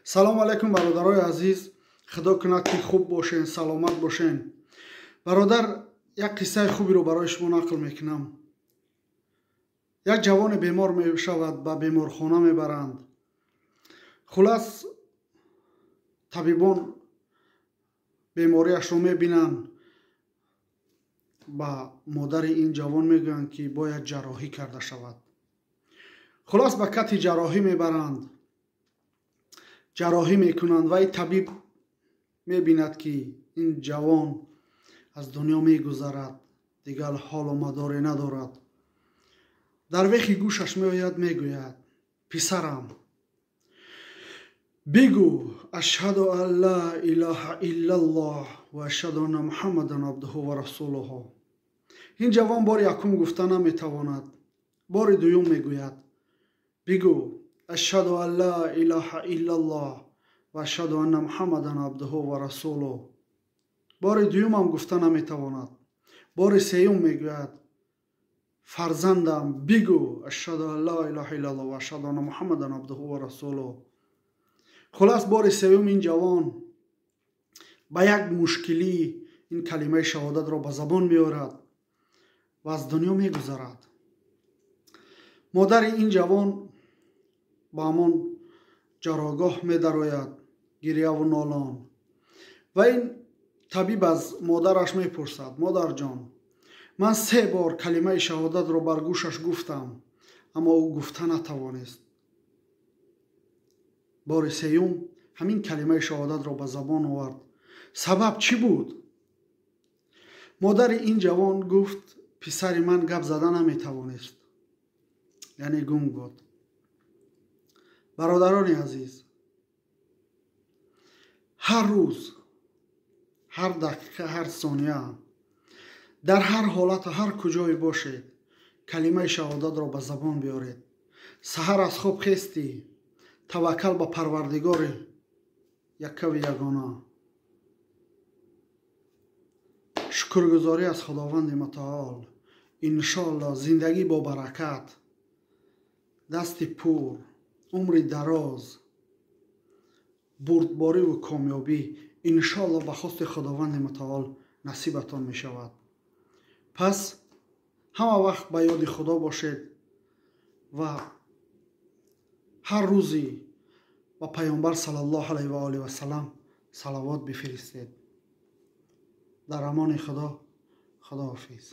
Салому алайкум, бародарои азиз. Худо кунад, ки хуб бошен, саломат бошен. Бародар, як қиссаи хуберо барои шумо нақл мекунам. Як ҷавоне бемор мешавад, ба беморхона мебаранд. Хулас, табибон бемориашро мебинанд, ба модари ин ҷавон мегӯянд, ки бояд ҷарроҳӣ карда шавад. Хулас, ба кати ҷарроҳӣ мебаранд, ҷарроҳӣ мекунанд ва ин табиб мебинад, ки ин ҷавон аз дунё мегузарад, дигар ҳолу мадоре надорад. Дар вехи гӯшаш меояд, мегӯяд: «Писарам, бигӯ: ашҳаду ан ла илаҳа иллаллоҳ ва ашҳаду анна Муҳаммадан абдуҳу ва расулуҳу». Ин ҷавон бори якум гуфта наметавонад. Бори дуюм мегӯяд: «Бигӯ: ашҳаду ан ла илаҳа иллаллоҳ ва ашҳаду анна Муҳаммадан абдуҳу ва расулуҳ». Бори дуюмам гуфта наметавонад. Бори сеюм мегӯяд: «Фарзандам, бигӯ: ашҳаду ан ла илаҳа иллаллоҳ ва ашҳаду анна Муҳаммадан абдуҳу ва расулуҳ». Хулас, бори сеюм ин ҷавон ба як мушкилӣ ин калимаи шаҳодатро ба забон меорад ва аз дунё мегузарад. Модари ин ҷавон ба ҳамон ҷарроҳгоҳ медарояд, гирьяву нолон, ва ин табиб аз модараш мепурсад: «Модарҷон, ман се бор калимаи шаҳодатро бар гӯшаш гуфтам, аммо ӯ гуфта натавонист. Бори сеюм ҳамин калимаи шаҳодатро ба забон овард. Сабаб чӣ буд?» Модари ин ҷавон гуфт: «Писари ман гап зада наметавонист, яъне гунг буд». Бародарони азиз, ҳар рӯз, ҳар дақиқа, ҳар сония, дар ҳар ҳолату ҳар куҷое бошед, калимаи шаҳодатро ба забон биёред. Саҳар аз хоб хестӣ, таваккал ба Парвардигори яккаву ягона, шукргузорӣ аз Худованди Мутаол. Иншоалло, зиндагӣ бо баракат, дасти пур, умри дароз, бурдбориву комёбӣ, иншоалло, ба хости Худованди Мутаол насибатон мешавад. Пас ҳама вақт ба ёди Худо бошед ва ҳар рӯзи ба Паёнбар саллаллоҳу алайҳи ва олиҳи васалам салавот бифиристед. Дар амони Худо, худоҳофиз.